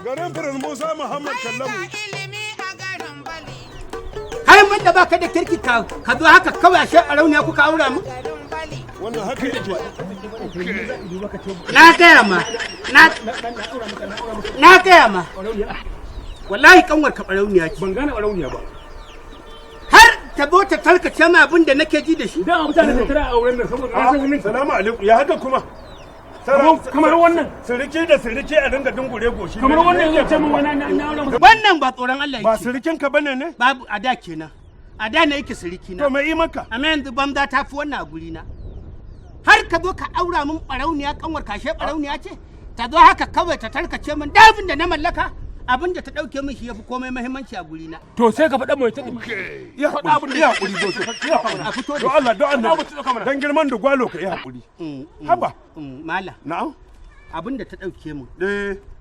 Garin Firin Musa Muhammad Kallamu. Ilimi a garin Bali. Kai mun da baka da kirki, ka zo haka kawai, ashe a rauniya kuka aura mu. Garin Bali. Wannan haka yake. Na gaya ma, na gaya ma, wallahi kanwar ka barauniya ce. Ban gane barauniya ba. Har ta zo ta tarkace ma abin da nake ji da shi. Da mutane da tara a wurin nan saboda na san hannun. Salamu alaikum. Ya haka kuma? Kamar wannan. Siriki da siriki a dinga dungure goshi. Kamar wannan ya ce min wani na aure maka. Wannan ba tsoron Allah Ba yake. sirikin ka bane ne? Babu, a da kenan, a da ne yake siriki na. To, mai yi maka? Amma yanzu banza ta fi wannan a guri na. Har ka zo ka aura min barauniya, kanwar kashe barauniya ce, ta zo haka kawai ta tarkace min da abin da na mallaka. Abin da ta dauke min shi yafi komai muhimmanci a guri na. To, sai ka faɗa mai ta. Ya hakuri, ya hakuri, Bosho. Ya hakuri. A fito da Don Allah, don Allah. Abu ta ɗauka mana. Dan girman da gwalo ka yi hakuri. Haba. Mala. Na'am. Abin da ta dauke min,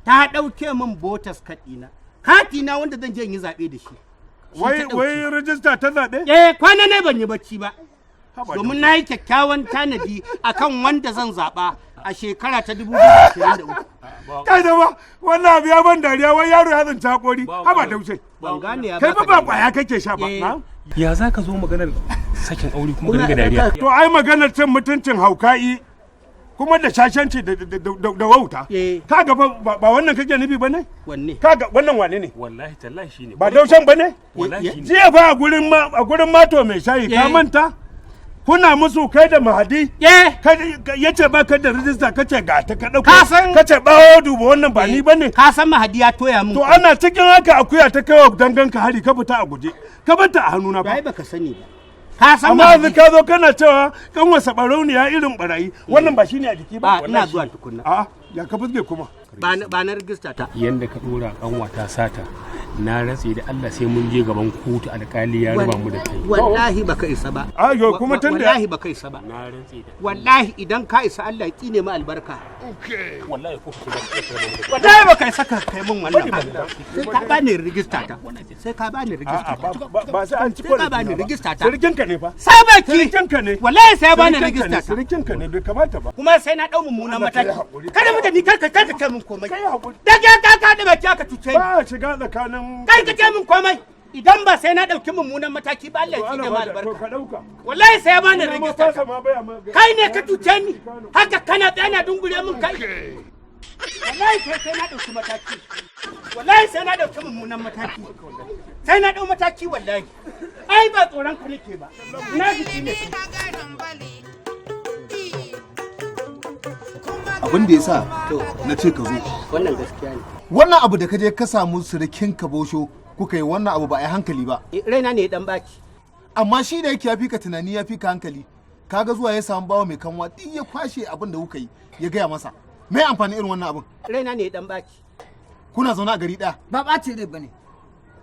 ta dauke min voters card ɗina, katina wanda zan je in yi zaɓe da shi. Shi Wai ta ɗauke. wai rijista ta zaɓe? Eh, kwana ne ban yi bacci ba. Haba. Domin na yi kyakkyawan tanadi akan wanda zan zaɓa a shekara ta 2023. Kai da ba wannan abu ya ban dariya, wai yaro ya zanta hakori. Haba Daushe. Ban gane ya Kai baka ba ba dariya. kwaya kake sha ba. Eh. Na'am. Ya za ka zo maganar sakin aure kuma ka dinga dariya? To, ai maganar cin mutuncin hauka'i kuma da shashanci da wauta. Eh. Kaga ba wannan kake nufi ba ne? Wanne? Kaga wannan wane ne? Wallahi tallahi shine. Ba Daushen ba ne? Wallahi shine. Jiya fa a gurin mato mai shayi ka Eh. manta? Kuna musu kai da Mahadi? Eh. Yace ba ka da rijista, kace ga ta ka dauko. Ka san- Kace bawo duba wannan ba ni bane. Ka san Mahadi ya toya min. To, ana cikin haka akuya ta kai wa dangan ka hari, ka fita a guje. Ka bar ta a hannuna Ai fa. baka sani ba. Ka san Amma yanzu Mahadi. ka zo kana cewa kan wasa barauniya irin barayi. Wannan ba shine a jiki ba. Ba ina zuwa tukunna. A'a, ya ka fusge kuma? Ba na rijista ta. Yanda ka dora kanwata sata, na rantse da Allah sai mun je gaban kotu, alkali ya raba mu da kai. Wallahi baka isa ba. Ayo, kuma tunda- Wallahi baka isa ba. Na rantse da Wallahi idan ka isa, Allah ya tsine mu albarka. Wallahi ko ku ba ku raba mu da kai. Wallahi baka isa ka kai min wannan ba. Sai ka bani rijista ta. Sai ka bani rijista A'a, ta. ba sai an ci Sai ka bani rijista ta. Sirikin ka ne fa. Sai baki. Sirikin ka ne. Wallahi sai ya bani Sirikin ka ne, rijista ta. Sirikin ka ne, bai kamata ba. Kuma sai na dau mummunan Allah, kai mataki. haƙuri. Kada mu da ni, kar ka kar ka ce min komai. Kai haƙuri. Da ka da baki aka cuce ni. Ba a shiga tsakanin. Kar ka ce min komai. Idan ba sai na dauki mummunan mataki ba, Allah To, ya ana tsine ma ba da- to albarka. ka dauka. Wallahi sai ya bani Ina ma rijista fasa ta. ma baya ma. Kai ne ka cuce ni. Haka kana tsaye na dungure min kai. Wallahi sai na dauki mataki. Wallahi sai na dauki mummunan mataki. Sai na dau mataki wallahi. Ai ba tsoron ka nake ba. Na jiki ne. A garin Bali. Abin da ya sa na ce ka zo, Wannan gaskiya ne. wannan abu da ka je ka samu sirikin ka Bosho kuka yi wannan abu, ba a yi hankali ba. Raina ne ya dan baci. Amma shi da yake ya fi ka tunani, ya fi ka hankali, kaga zuwa ya samu bawa mai kanwa duk ya kwashe abin da kuka yi ya gaya masa. Me amfani irin wannan abin? Raina ne ya dan baci. Kuna zaune a gari ɗaya. Ba ɓaci rai bane,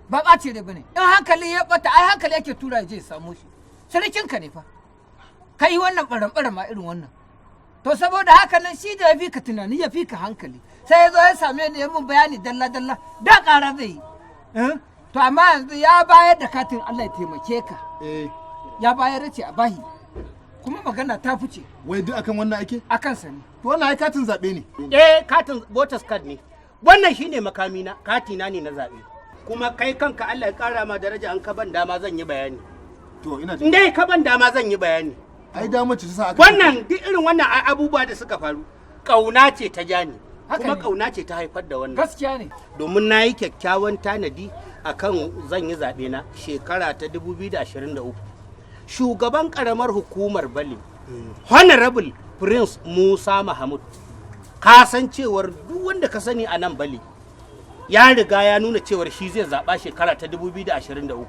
ba ɓaci rai bane. In hankali ya ɓata, ai hankali yake tura ya je ya samo shi. Sirikinka ne fa kai wannan ɓaran ma irin wannan. To, saboda haka nan shi da ya fi ka tunani, ya fi ka hankali, sai ya zo ya same ni ya mun bayani dalla dalla. Da ƙara zai yi. Eh? To, amma yanzu ya bayar da katin, Allah ya taimake ka. Eh. Ya bayar ce a bahi, kuma magana ta fice. Wai duk akan wannan ake? A kansa ne. To, wannan ai katin zaɓe ne. Eh, katin voters card ne. Wannan shine makamina, katina ne na zaɓe. Kuma kai kanka, Allah ya ƙara ma daraja, an ka ban dama zan yi bayani. To, ina In jin. dai ka ban dama zan yi bayani. Ai dama ce ta sa aka Wannan duk irin wannan abubuwa da suka faru, ƙauna ce ta ja ni. Haka Kuma ne. ƙauna ce ta haifar da wannan. Gaskiya ne. Domin na yi kyakkyawan tanadi akan zan yi zaɓe na shekara ta 2023. Shugaban ƙaramar hukumar Bali, Honorable Prince Musa Mahmud, ka san cewar duk wanda ka sani a nan Bali ya riga ya nuna cewar shi zai zaɓa shekara ta 2023.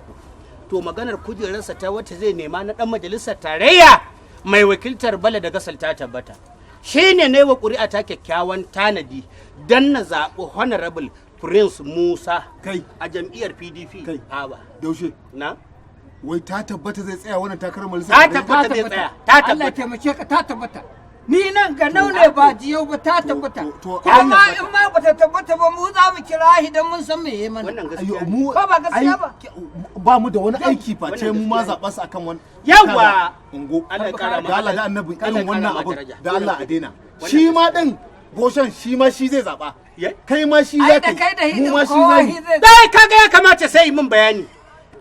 To, maganar kujerarsa ta wata zai nema na ɗan majalisar tarayya mai wakiltar Bala da Gasal ta tabbata. Shi ne na wa ƙuri'a ta kyakkyawan tanadi don na zaɓi Honorable Prince Musa Kai. a jam'iyyar PDP. Kai. Power. Daushe. Na. Wai ta tabbata zai tsaya wannan takarar majalisar Ta tarayya? tabbata zai tsaya. Ta Allah tabbata. taimake ka, ta tabbata. Ni nan ga ne ba jiyau ba, ta tabbata. To, Kuma in ma bata tabbata ba, mu za mu kira shi dan mun san me yayi mana. Wannan Ayo, gaskiya ne. mu Ko ba gaskiya ba? Ba mu da wani aiki face Wannan mu ma gaskiya ne. zaɓa su akan wani. Yawwa! Ungo. Allah ya kara ma. Da Allah da Annabi, Allah ya irin wannan kara ma abun daraja. da Allah a daina. Wannan Shi ma din Boshan shi ma shi zai zaɓa. Ye? Kai ma shi Ai za da ka kai da yi, mu hidin ma shi kowa za mu hi yi. zai. Dai kaga ya kamata sai yi min bayani.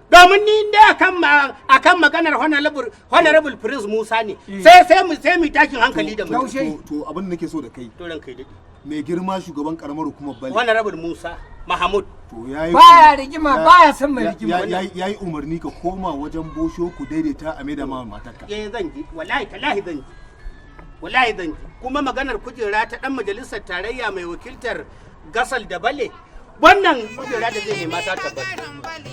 Domin ni dai akan maganar honorable Prince Musa ne. Sai mu tashin hankali da mutum. Yaushe? To abin da nake so da kai, To ranka yi daɗe. mai girma shugaban karamar hukumar Bali, Honorable Musa Mahmud. to yayi Baya rigima, baya son mai rigima. Yayi umarni ka koma wajen Bosho ku daidaita a maida ma matarka. Eh, zan ji, wallahi tallahi zan ji. Wallahi zan ji. Kuma maganar kujera ta dan majalisar tarayya mai wakiltar Gasal da Bale, wannan kujera da zai nema ta tabbata.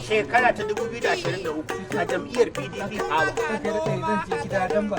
Shekara ta 2023 a jam'iyyar PDP power. Ranka ya daɗe, zan je gida don ba.